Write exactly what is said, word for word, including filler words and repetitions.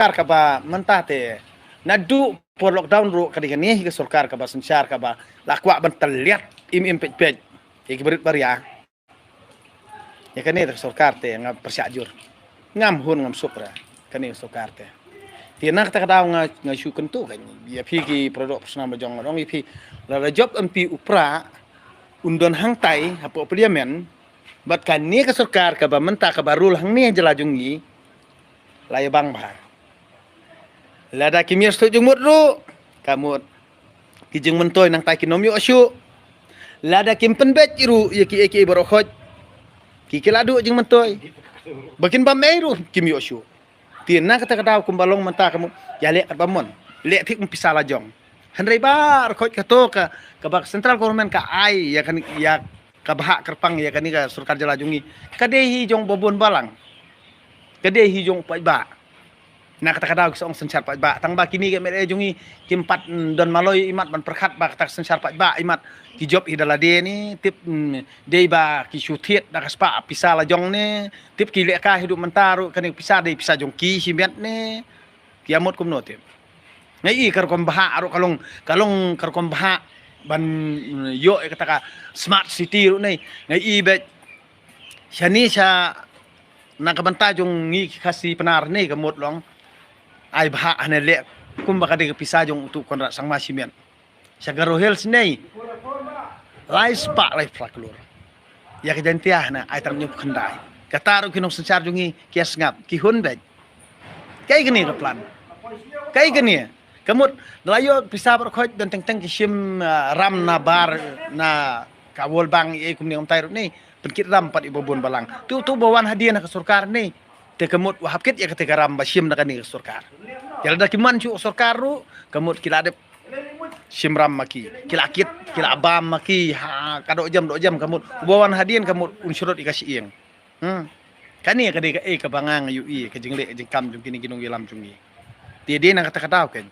sorkar kaba mynta te, naduh por lockdown ruh ka dei kane hi ka sorkar kaba synshar kaba la kwah ban tylliat im im peit peit ïa ki barit baria. Ïa kane te ka sorkar te nga pyrshah jur, ngam hun ngam suk re kane ka sorkar te. Te na kata ka daw nga, nga shu kyntu kan ïa phi ki produk personal ba jong nga dong ïa phi. Lada jop em phi u Prah un don hangtai hapoh parliament bad kane ka sorkar kaba mynta kaba rule hangne ha jylla jong ngi, la ïa bang bha. Lada kim ïa shu jingmut ruh, ka mut ki jingmyntoi nangta kin ym ïoh shuh. Lada kim pynbeit ruh ïa kiei kiei baroh khoit, ki ki la duh jingmyntoi. Ba kin bam ei ruh kim ïoh shuh. Te na kata ka daw kumba long mynta ka mut ïa leh katba mon, leh thik ym pisa la jong. Hynrei baroh khoit kato ka, kaba ka central government ka ai ïa kane, ïa ka bhah kyrpang ïa kane ka sorkar jylla jong ngi, ka dei hi jong ba bun balang, ka dei hi jong paidbah. Na kata ka daw ki sa ong synshar paidbah, tang ba kine ki M L A jong ngi kim pat, mm, don maloi imat ban pyrkhat ba kata ka synshar paidbah imat ki jop hi da lade ne tip, mm, dei ba ki shu thied da ka spah pisa la jong ne tip ki leh ka hi duh mynta ruh kane pisa dei pisa jong ki shimet ne. Ki ïa mut kumno tip. Nga i ka rukom bhah ruh ka long, ka long ka rukom bhah ban, mm, ïoh ïa kata ka smart city ruh ne. Nga i beit shane sha na ka bynta jong ngi ki Khasi Pnar ne ka mut long ai bhah hane leh kumba ka dei ka pisa jong utu Conrad Sangma shimet. Sha Garo Hills ne lai spah lai phra klur. Ïa ka Jaintia hana ai tang hynñiew khyndai. Kata ruh ki nongsynshar jong ngi ki ïa sngap, ki hun beit. Kaei kane ka plan? Kaei kane? Ka mut da la ïoh pisa baroh khoit don teng teng ki shim, ah, ram na bar na ka World Bank ïa kumne kumtai ruh ne pynkit ram pat ïa ba bun balang. Tu tu ba wan hadien ha ka sorkar ne. Te ka mut wa hap kit ïa kata ka ram ba shim na kane ka sorkar. Ïa lada ki man shuh ka sorkar ruh ka mut ki la dep shim ram ma ki, ki la kit, ki la bam ma ki ha ka dohjem dohjem ka mut. Uba wan hadien ka mut un shrut ïa ka shyieng. Hmm. Kane ka dei kaei kaba nga ïohi ka jingleh ka jingkam jong kine ki nongïalam jong ngi. Te dei na kata ka daw kein.